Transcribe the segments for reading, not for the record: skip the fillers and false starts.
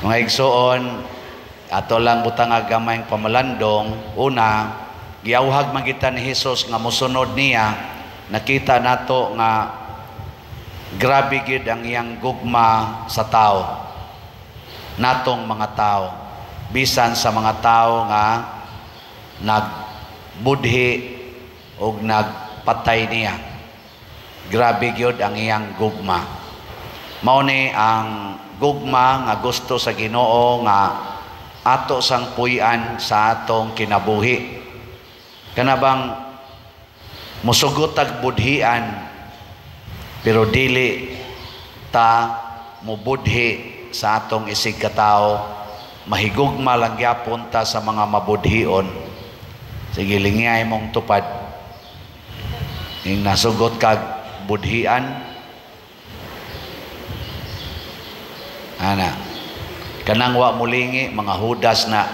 Mga igsoon, ato lang butang gamayng pamalandong. Una, giawhag man kita ni Hesus nga mosunod niya. Nakita nato nga grabe gid ang iyang gugma sa tao, natong mga tao, bisan sa mga tao nga nagbudhi og nagpatay niya. Grabe gyud ang iyang gugma. Mao ni ang gugma nga gusto sa Ginoo nga ato sang puy-an sa atong kinabuhi. Kana bang musugot tag budhian pero dili ta mubudhi sa atong isig katao, mahigugma lang gyapon ta sa mga mabudhion. Sige, lingay mong tupad. Ing nasugot kag budhian, ana, kanang wa mulingi, mga hudas na.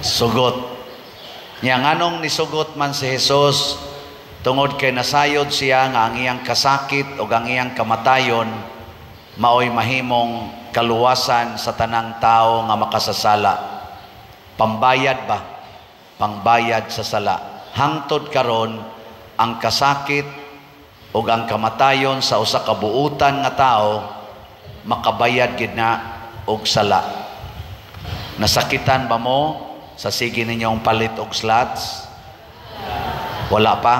Sugot. Nya nganong nisugot man si Jesus? Tungod kay nasayod siya nga ang iyang kasakit o ang iyang kamatayon maoy mahimong kaluwasan sa tanang tao nga makasasala. Pambayad ba? Pangbayad sa sala. Hangtod karon ang kasakit o ang kamatayon sa usa ka buutan nga tao makabayad gid na og sala. Nasakitan ba mo sa sige ninyong palit og slots? Wala pa?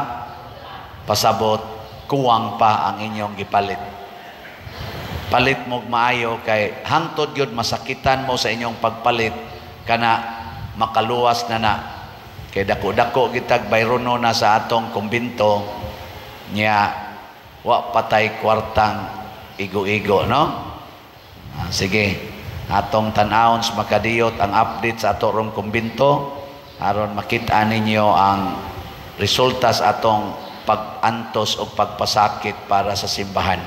Pasabot, kuwang pa ang inyong gipalit. Palit mo maayo kay hangtod gyud masakitan mo sa inyong pagpalit kana makaluwas na na. Kay dako-dako gitag bayrono na sa atong kumbinto nya wa patay kwartang igo-igo, no? Sige, atong tan-awon sa makadiyot ang update sa ato rong kumbinto aron makita ninyo ang resulta sa atong pag-antos o pagpasakit para sa simbahan.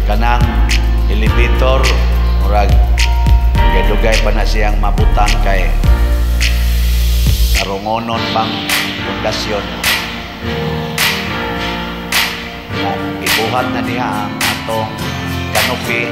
Kanang elevator murag dugay pa na siyang mabutang kay karungonon pang pundasyon. Ibuhat na niya ang atong canopy.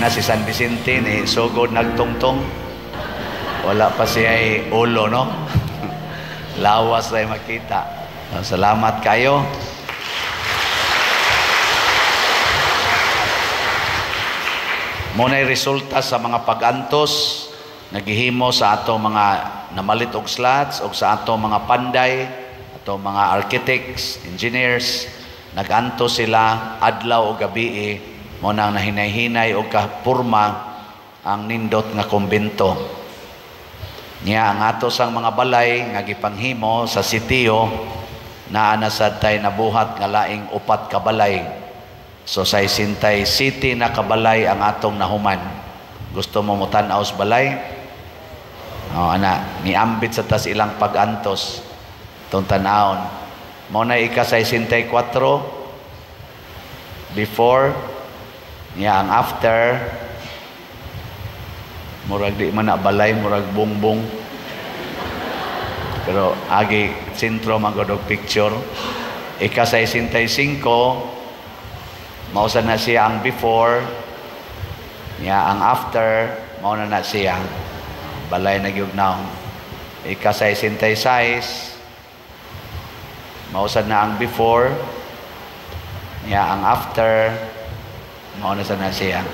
Na si San Vicente ni sugod nagtungtong. Wala pa siya ulo, no? Lawas ay makita. Salamat kayo. Muna'y resulta sa mga pag-antos nagihimo sa ato mga namalit og slots og sa ato mga panday, ato mga architects, engineers, nag-antos sila adlaw o gabi, mo nang nahinay-hinay og kapurma ang nindot nga kumbento. Niya ang ato sang mga balay nga gipanghimo sa sitio, naa na sad tay nabuhat nga laing upat ka balay. So sa Sintay City na kabalay ang atong nahuman. Gusto mo motan-aw sa balay? O ana, niambit sa tas ilang pag-antos tong tan-awon. Mao na ika sa Sintay 4 before, niya ang after, murag di man na balay, murag bongbong. Pero agi sentro man gud og picture. Ika sa Sintay 5, mausa na siya ang before, niya ang after, mao na na siya. Balay na gyud naong. Ika sa 66, mausa na ang before, niya ang after, mao na sa na siya.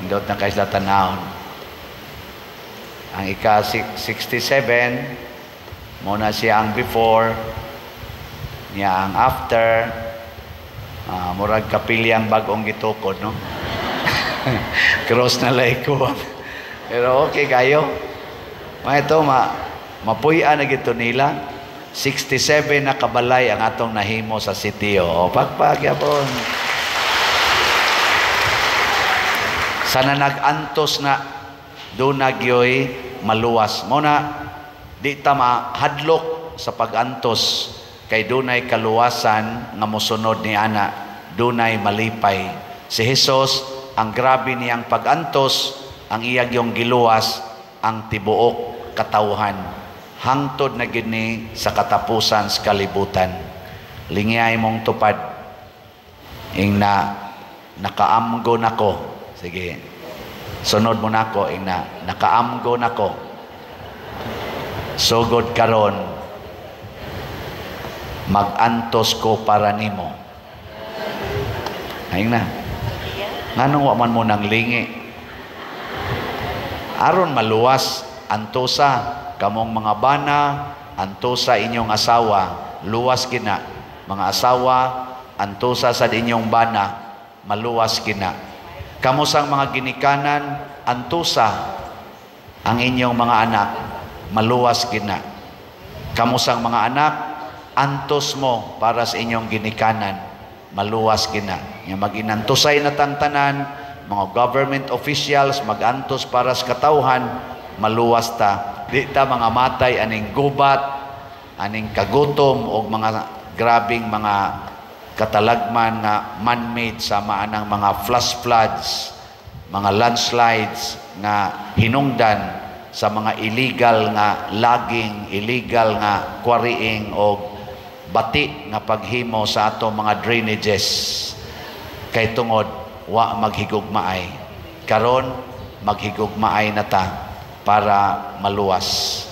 Indot na kay sa tanawon. Ang ika 67, mao na siya ang before, niya ang after. Murag kapilyang bag-ong gitukod, no? Cross na lay ko. Pero okay kayo. Mga ito, mapuy-an na gito nila. 67 na kabalay ang atong nahimo sa sitio. O, pagpag yapon. Sana nag-antos na doon na gyoy maluwas. Muna, di ta mahadlok sa pag-antos kay dunay kaluwasan nga mosunod ni ana, dunay malipay. Si Jesus, ang grabe niyang pag-antos, ang iyag yung giluwas, ang tibuok katawhan. Hangtod na gid ni sa katapusan sa kalibutan. Lingyay mong tupad. Ing na nakaamgo nako. Sige. Sunod mo nako, ing na nakaamgo nako. Sugod karon magantos ko para nimo. Ayun na. Nganong wa man mo nang lingi? Aron maluwas, antosa kamong mga bana, antosa inyong asawa, luwas kina. Mga asawa, antosa sa inyong bana, maluwas kina. Kamo sang mga ginikanan, antosa ang inyong mga anak, maluwas kina. Kamo sang mga anak, antos mo para sa inyong ginikanan, maluwas kina. Nga maginantusay na tangtanan, mga government officials magantos para sa katawhan, maluwas ta. Di ta mga matay aning gubat, aning kagutom og mga grabing mga katalagman nga man-made sa maanang mga flash floods, mga landslides nga hinungdan sa mga illegal nga laging, illegal nga quarrying og bati nga paghimo sa ato mga drainages. Kay tungod wa maghigugmaay. Karon maghigugmaay na ta para maluwas.